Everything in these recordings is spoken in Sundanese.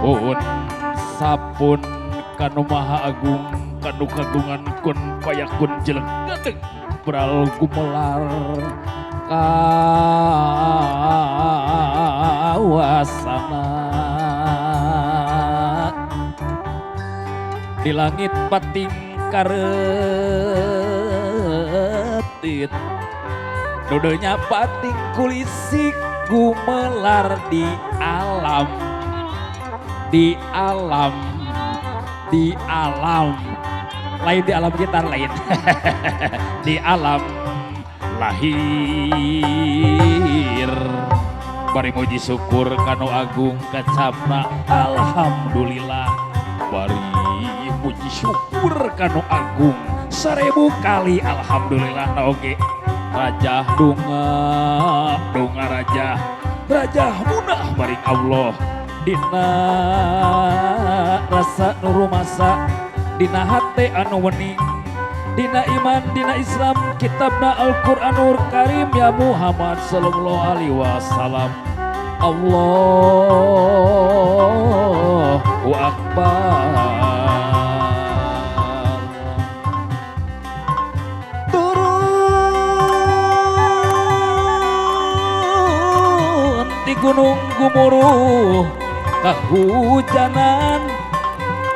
Pun sapun kanu Maha Agung, kanu kagungan kun payakun jelek gadeg bral gumelar kawasana di langit pating karetit dudenya pating kulisik gumelar di alam, di alam, di alam lain, di alam gitar lain, di alam lahir. Bari muji syukur kanu agung kacapna alhamdulillah, bari muji syukur kanu agung 1000 kali alhamdulillah. Na oge rajah dunga dunga rajah rajah munah maring Allah dina rasa nurumasa dina hate anu wening dina iman dina Islam kitabna Al-Qur'anur Karim ya Muhammad sallallahu alaihi wasallam. Allahu Akbar. Turun di gunung gumuruh kahujanan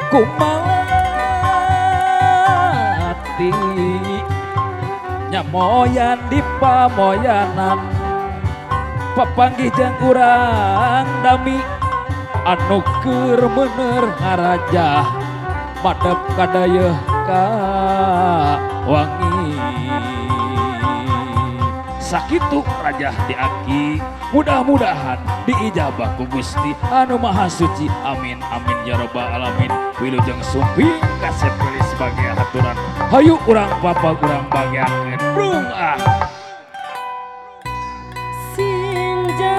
kumalati nyamoyan di pamoyanan papanggih jeung urang dami anu keur meuner ngarajah madep kadayeuh ka wangi. Sakitu rajah di aki, mudah-mudahan diijabah ku Gusti anu Maha Suci. Amin amin ya robbal alamin. Wilujeng sumping kasep sebagai aturan, hayu urang papa urang bagiakeun brung ah. Sinjakiru.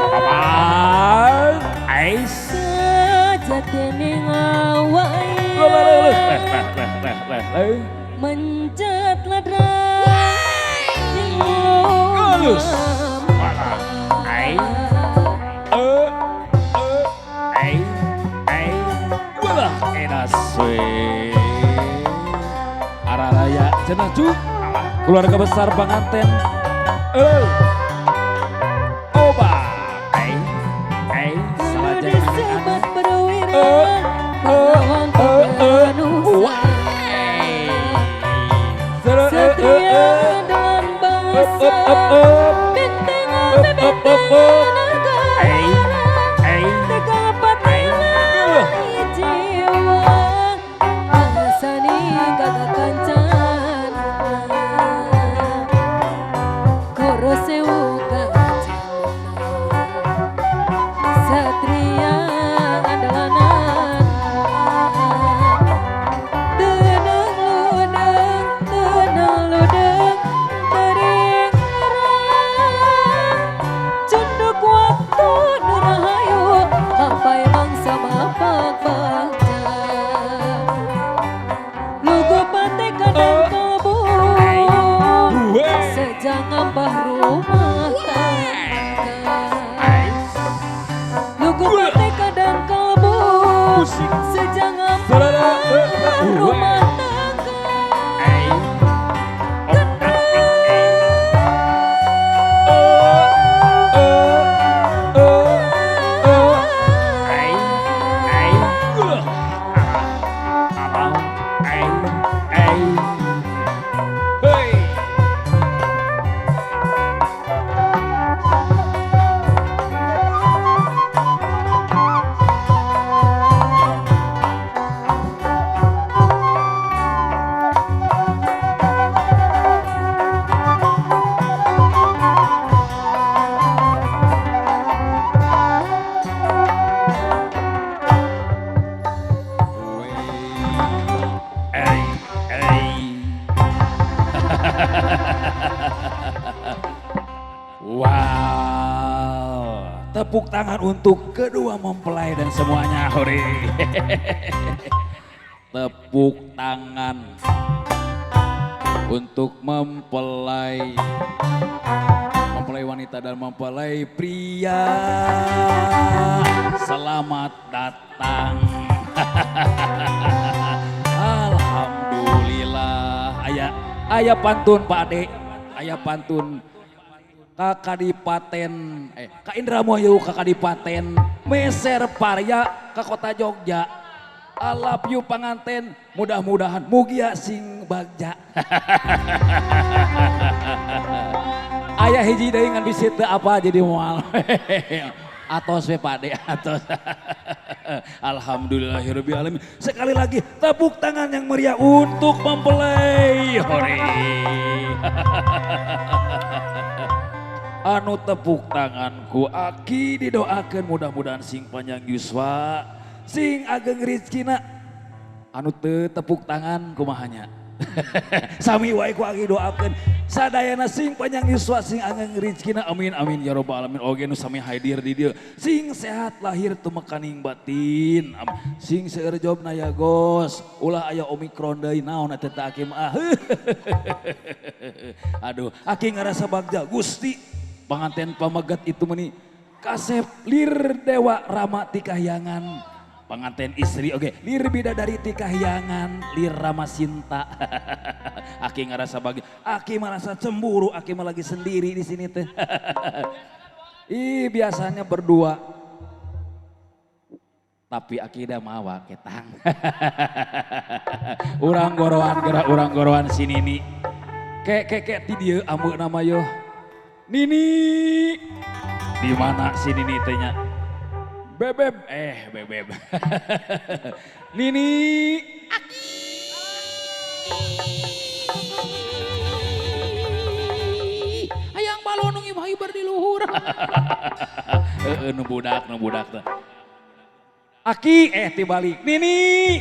Apaan? Ais. Sejatine ngawai. Leh leh leh leh leh leh. Mencet ladra. Halus. Malah. Ai. Eh eh ai ai. Walah enas we. Araraya cenah cuk. Keluarga besar panganten. Eh. Oba. Ai ai Kalau salajeng disebut perwira Eh, pahlawan eh, eh. manusia. Wah. Sere, eh, eh, Satria eh. dan Up, bangsa. Up, up, up. Benteng Up, up, up, up. Ai, ai. Tegang Ai. Patilah jiwa bahasani gagah kancana Goro sewu kancana Satria andalanan Tenang ludeng, tenang ludeng, tering erang Cunduk waktu nurahayu, mapai mangsa mapak bagja Lugu pate kadang kalbu, sejang ngambah rumah tangga. Ai. Lugu pate kadang kalbu, Musik. Sejang ngambah rumah tangga. Ai. Oh, ah, ah, eh. Eh, eh, eh. Ai, ai. Wah. Ah, ah, ai, ai. Hei. Ei, ei. Wow, tepuk tangan untuk kedua mempelai dan semuanya. Hore. Tepuk tangan Untuk mempelai mempelai wanita dan mempelai pria. Selamat datang. Alhamdulillah. Aya aya pantun, Pak Ade. Aya pantun ka Kadipaten, eh, ka Indramayu, ka Kadipaten, meser paria ke kota Jogja. I love you panganten, mudah-mudahan mugia sing bagja. Aya hiji deui ngan bisi teu apa jadi moal. Atos we, Pak De, atos. Alhamdulillahirabbil alamin. Sekali lagi tepuk tangan yang meriah untuk mempelai. Hore. Anu tepuk tanganku aki didoakan mudah-mudahan sing panjang yuswa, sing ageng rizkina. Anu teu tepuk tangan kumahanya? Sami wae ku aki doakeun sadayana sing panjang yuswa, sing ageng rizkina, amin amin ya rabbal alamin. Oge nu sami hadir di dieu sing sehat lahir tumekaning batin, sing seueur jobna ya Gos, ulah aya Omikron deui, naon eta teh aki mah. Aduh, aki ngarasa bagja Gusti, panganten pamegat itu meni kasep lir dewa rama ti kahyangan, pengantin istri oke lir bidadari ti kahyangan lir rama sinta. Aki ngerasa bagi, aki merasa cemburu, aki mah lagi sendiri di sini teh. Ih, biasanya berdua, tapi aki dah mawa ketang urang goroan gerak urang goroan si Nini ke ke ke ti dieu ameu nama yo Nini, di mana si Nini teh nya? Bebeb, eh bebeb. Nini. Aki. Hayang balon nu hiber di luhur. Heeh, nu budak, nu budak teh. Aki, eh tibalik. Nini.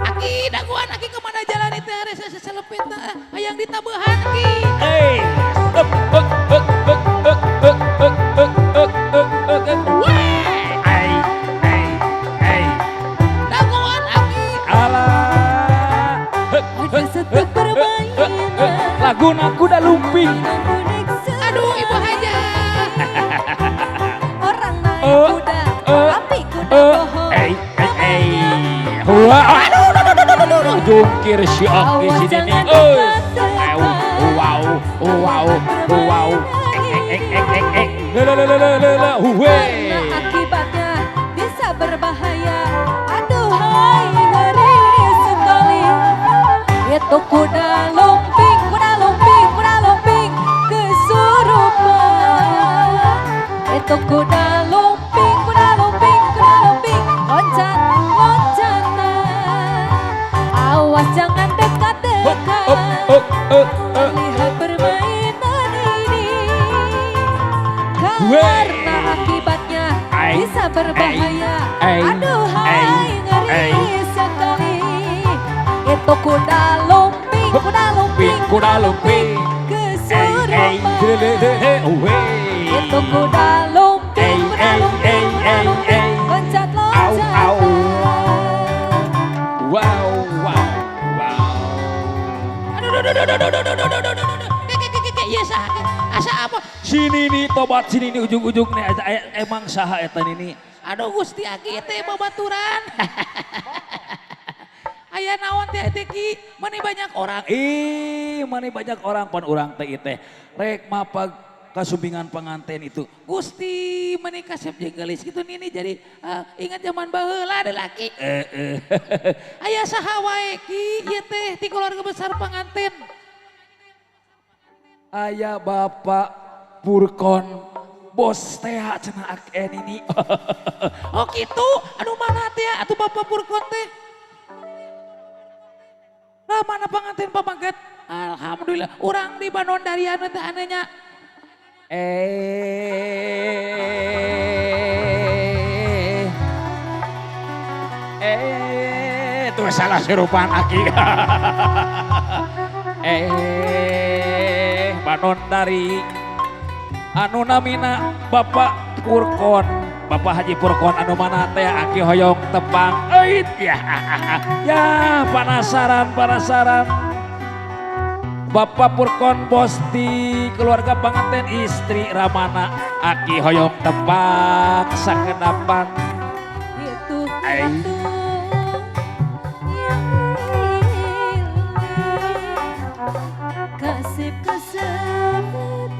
Aki, daguan aki kemana jalan itu rese seselepit hayang ditabehan ki. Eh. Ek ek ek ek ek ek ek ek ek ek ek ek. Ai ai ai. Daguan aki. Alah. Ada satu permainan. Laguna kuda lumping. Aduh, Ibu Haja. Orang naik kuda, tapi kuda bohong. Eh eh eh. Wah, aduh, aduh, aduh, aduh, aduh, aduh. Jungkir si Aki Awas si Nini. jangan Euy. dekat-dekat. Wow, wow, wow. Eh eh eh eh eh. Le le le le le le. Huwe. Karena akibatnya bisa berbahaya. Aduhai ngeri sekali. Itu kuda lumping, kuda lumping, kuda lumping kesurupan. Itu kuda lumping, kuda lumping, kuda lumping loncat, loncatan. Awas jangan dekat-dekat. Lihat permainan ini. Karena akibatnya bisa berbahaya. Aduhai ngeri sekali. Itu kuda lumping, kuda lumping, Kuda lumping kesurupan. Itu kuda lumping, kuda lumping, kuda lumping loncat loncatan. Wow, wow, wow. Aduh, aduh, aduh, aduh, aduh, aduh, aduh, aduh, aduh. Ke, iya saha, asa apa? Si Nini tobat, si Nini ujung-ujung nih emang saha eta Nini? Aduh Gusti aki teh babaturan. Aya naon teh teh ki, meni banyak orang. Ih, meni banyak orang pan urang teh teh. Rek mapag kasumpingan pengantin itu. Gusti meni kasep jeung geulis kitu Nini jadi ingat zaman baheula ada laki. Aya saha wae ki ieu teh ti keluarga besar pengantin? Aya Bapak Purkon bos teh cenah ak Nini. Oh gitu, aduh mana teh atuh Bapak Purkon teh? Lah mana pengantin pameget? Alhamdulillah, urang di Banondarian teh anehnya. Itu salah serupaan aki. Banondari anu namina Bapak Purkon, Bapak Haji Purkon anu mana teh aki hoyong tepang. Eit ya, ya penasaran, penasaran. Bapak Purkon Bosti keluarga panganten istri Ramana aki hoyong tepang sakenapan itu Ai. waktu yang kasih kesepit